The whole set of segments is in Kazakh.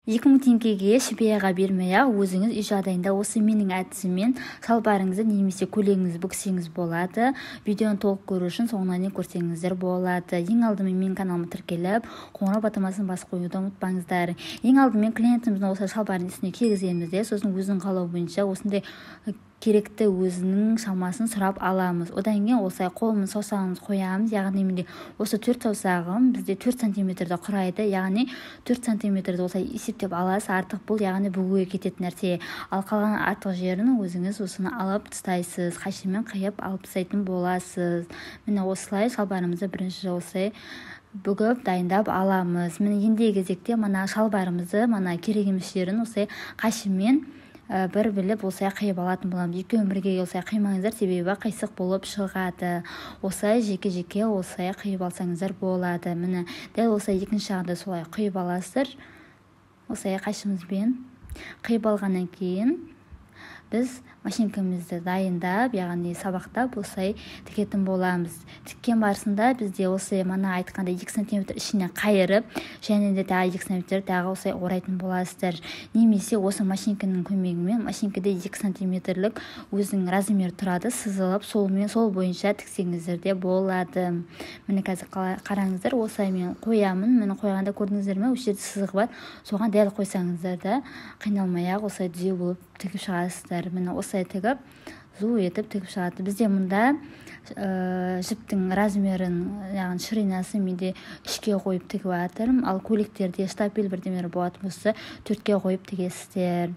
2000 теңгеге швеяға бермей-ақ өзіңіз үй жағдайында осы менің әдісіммен шалбарыңызды немесе көйлегіңізді бүксеңіз болады. Видеоны толық көру үшін соңына дейін көрсеңіздер болады. Ең алдымен менің каналыма тіркеліп, қоңырау батырмасын басып қоюды ұмытпаңыздар. Ең алдымен клиентіміздің осы шалбарын үстіне кигіземіз де, сосын өзінің қалауы бойынша осындай керекті өзінің шамасын сұрап аламыз. Одан кейін осылай қолымыз саусағымыз қоямыз, яғни менде осы 4 саусағым бізде 4 сантиметрді құрайды, яғни 4 сантиметрді осылай есептеп аласыз. Артық бұл, яғни бүгуге кететін нәрсе. Ал қалған артық жерін өзіңіз осыны алып тастайсыз, қайшымен қиып алып тастайтын боласыз. Міне осылай шалбарымызды бірінші осылай бүгіп дайындап аламыз. Міне ендігі кезекте мына шалбарымызды, мына керек емес жерін осылай қайшымен бір біліп осылай қиып алатын боламыз. Екеуін бірге осылай қимаңыздар, себебі қисық болып шығады. Осылай жеке-жеке осылай қиып алсаңыздар болады. Міне дәл осылай екінші жағында солай қиып аласыздар. Осылай қайшымызбен қиып алғаннан кейін біз машинкамызды дайындап, яғни сабақтап осылай тігетін боламыз. Тіккен барысында бізде осы мана айтқандай 2 сантиметр ішіне қайырып, және де тағы 2 сантиметр тағы осылай орайтын боласыздар. Немесе осы машинканың көмегімен, машинкада 2 сантиметрлік өзінің размері тұрады, сызылып, солмен сол бойынша тіксеңіздер де болады. Міне қазір қараңыздар, осылай мен қоямын. Міне қойғанда көрдіңіздер ме, осы жерде сызығы бар. Соған дәл қойсаңыздар да қиналмай-ақ осылай түзу болып тігіп шығасыздар. Міне осылай тігіп, зу етіп тігіп шығады. Бізде мұнда жіптің размерін, яғни ширинасы менде 3-ке қойып тігіп жатырмын. Ал көйлектерде штапель бірдемелер болатын болса, 4-ке қойып тігесіздер.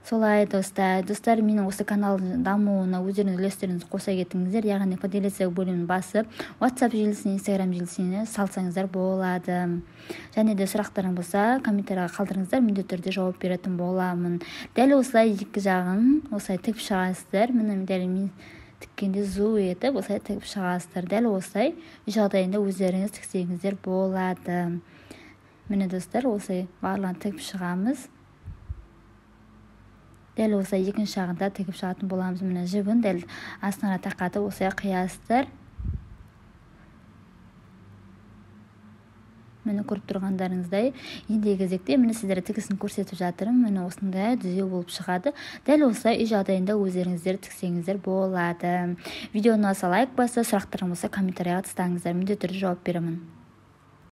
Солай, достар. Достар, менің осы каналдың дамуына өздеріңіз үлестеріңізді қоса кетіңіздер. Яғни поделиться бөлімін басып, WhatsApp желісіне, Instagram желісіне салсаңыздар болады. Және де сұрақтарың болса, комментарияға қалдырыңыздар, міндетті түрде жауап беретін боламын. Дәл осылай екі жағын осылай тігіп шығасыздар. Міне дәл мен тіккенде зу етіп осылай тігіп шығасыздар. Дәл осылай үй жағдайында өздеріңіз тіксеңіздер болады. Міне достар, осылай барлығын тігіп шығамыз. Дәл осылай екінші жағында тігіп шығатын боламыз. Міне жібін дәл астына тақатып осылай қиясыздар. Міне көріп тұрғандарыңыздай, ендігі кезекте міне сіздерге тігісін көрсетіп жатырмын. Міне осындай түзу болып шығады. Дәл осылай үй жағдайында өздеріңіздер тіксеңіздер болады. Видео ұнаса лайк басып, сұрақтарыңыз болса комментарияға тастаңыздар, міндетті түрде жауап беремін.